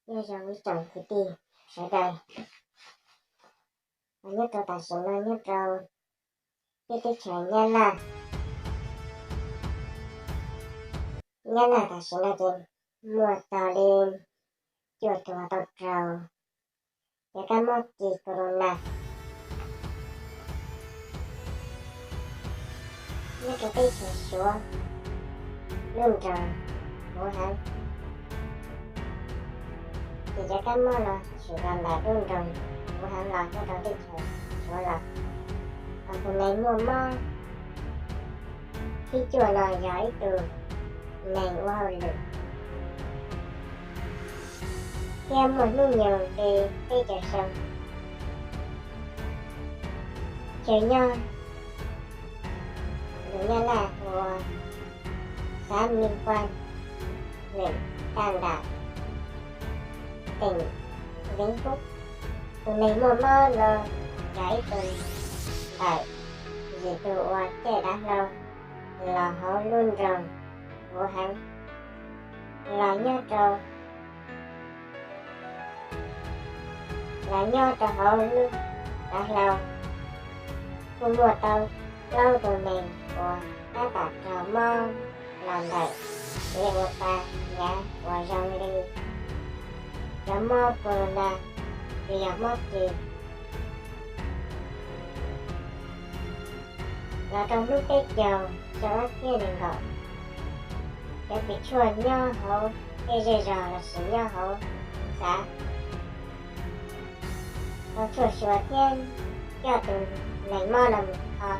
Nyob zoo ib tsoom kwv tij sawv daws, nyob rau tam sim no nyob rau teb chaws Nyab Laj, Nyab Laj tam sim no ces muaj txog li cuaj tus tau raug cov kab mob kis corona. Nyob rau teb chaws Suav lub nroog Wuhan, ces cov kab mob no tshwm los ntawm lub nroog Wuhan los nyob rau teb chaws Suav los. Tus neeg muaj mob thib cuaj no yog ib tug neeg ua hauj lwm thiab muaj hnub nyoog li peb caug xyoo, chaw nyob lus Nyab Laj hu ua xav Min Kuaj, huyện Tam Đài, tỉnh Vĩnh Phúc. Tus neeg muaj mob no yog ib tug ntawm yim tus uas caij dav hlau los hauv lub nroog Wuhan, los nyob rau los nyob rau hauv lub dav hlau, kuj muaj tau plaub tus neeg uas tab tom raug mob los ntawm kev ua pa yav uas zoo li cov mob corona, los yog mob kis. Los rau hnub peb caug xyoo ob txhiab nees nkaum, cov kws tshuaj nyob hauv tej zej zog lossis nyob hauv xav tau tshuaj xyuas thiab coj tus neeg mob no mus kho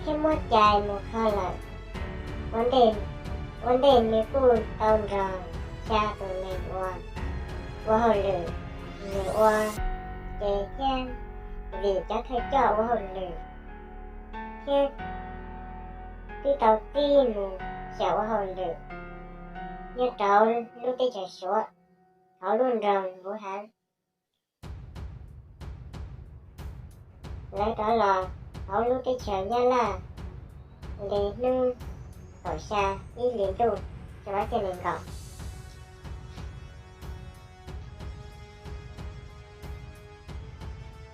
thiab muab cais mus kho lawm. Ua ntej, ua ntej nws kuj tau nrog xya tus neeg uas ua hauj lwm, nws ua ces thiab, vim cov thawj coj ua hauj lwm thiab twb tau txib mus xyaum ua hauj lwm nyob rau lub teb chaws Suav hauv lub nroog Wuhan. Lawv rov los hauv lub teb chaws Nyab Laj li hnub kaum xya ib hlis ntuj xyoo ob txhiab nees nkaum.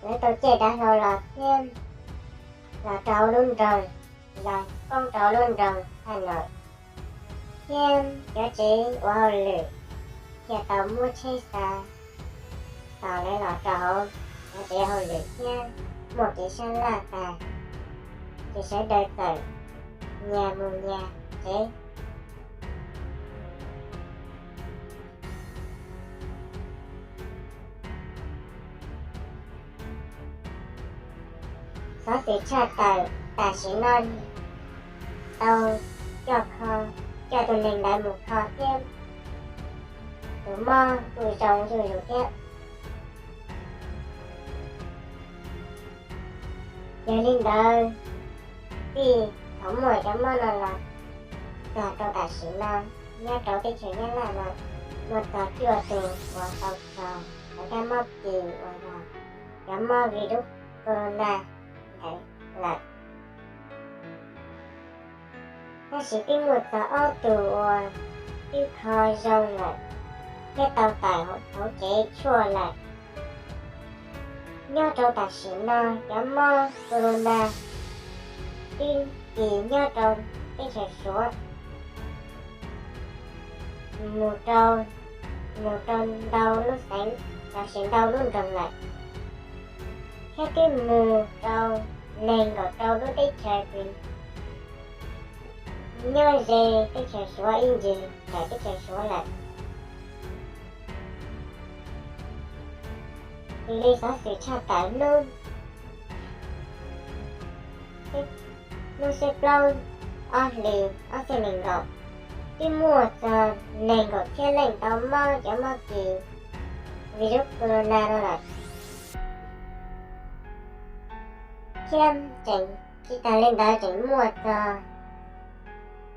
Lawv tau caij dav hlau los thiab los rau hauv lub nroog, los poob rau hauv lub nroog Thaj Nawm, thiab cov tsev ua hauj lwm thiaj tau muab tsheb xa tos lawv los rau hauv cov tsev hauj lwm thiab muaj kev sab laj tas, ces sawv daws txawm nyias mus nyias tsev. Xov xwm tshaj tawm tam sim no tau coj kho, coj tus neeg ntawd mus kho thiab tus mob kuj zoo zuj zus thiab. Yog li ntawd, txij thaum muaj cov mob no los txog rau tam sim no, nyob rau teb chaws Nyab Laj no muaj txog cuaj tus uas tau raug cov kab mob kis uas yog cov mob virus corona ntawd lawm. Tab sis twb muaj txog ob tug uas twb kho zoo lawm thiab tau tawm hauv tsev tshuaj lawm. Nyob rau tam sim no cov mob corona twb kis nyob rau teb chaws Suav mus rau, mus rau ntau lub xeev lossis ntau lub nroog lawm, thiab twb mus rau nees nkaum rau lub teb chaws kws nyob ze teb chaws Suav ib ncig ntawm teb chaws Suav lawm. Raws li xov xwm tshaj tawm hnub, hnub xiab plaub ob hlis ob txhiab nees nkaum, twb muaj txog nees nkaum txhiab leej tau mob cov mob kis virus corona no lawm, thiab tseem tsis tas li ntawd tseem muaj txog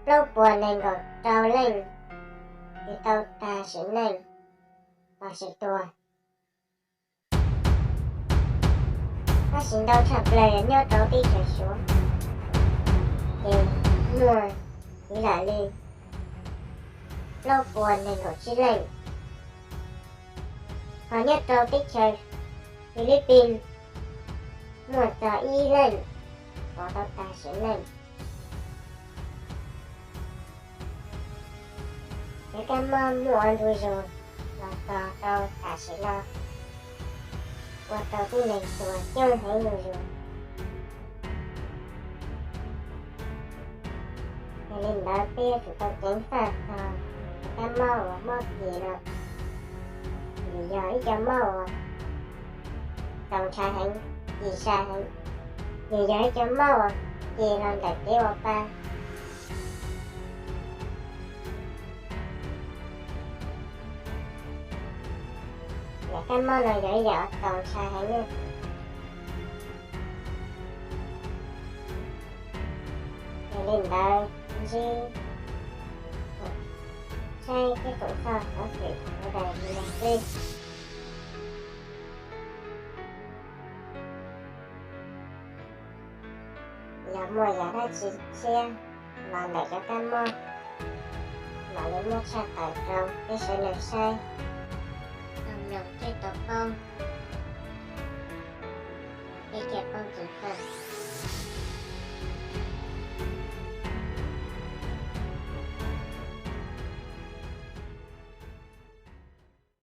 plaub puas nees nkaum rau leej kws tau tag sim neej lossis tuag. Tab sis ntau tshaj plaws yog nyob rau teb chaws Suav, ces muaj ib lam li plaub puas nees nkaum tsib leej, ho nyob rau teb chaws Philippines muaj txog ib leej pov tau tag sim neej. Cov kab mob muaj ua ntu zus los txog rau tam sim no ua rau tib neeg tuag coob heev zuj zus. Yog li ntawd peb yuav tsum tau ceev faj txog cov kab mob uas mob kis no, nws yog ib cov mob uas txaus ntshai heev, kis sai heev, nws yog ib cov mob uas kis los ntawm kev ua pa. Yam kab mob no yog ib yam uas txaus ntshai heev nawb. Yog li ntawd ntsib saib peb tsoom txoj xov xwm ua daim video xwb. Yog muaj yam dab tsi tshiab los ntawm cov kab mob mam li muab tshaj tawm rau peb sawv daws saib, mloog thiaj tau paub, peb thiaj paub ceev faj.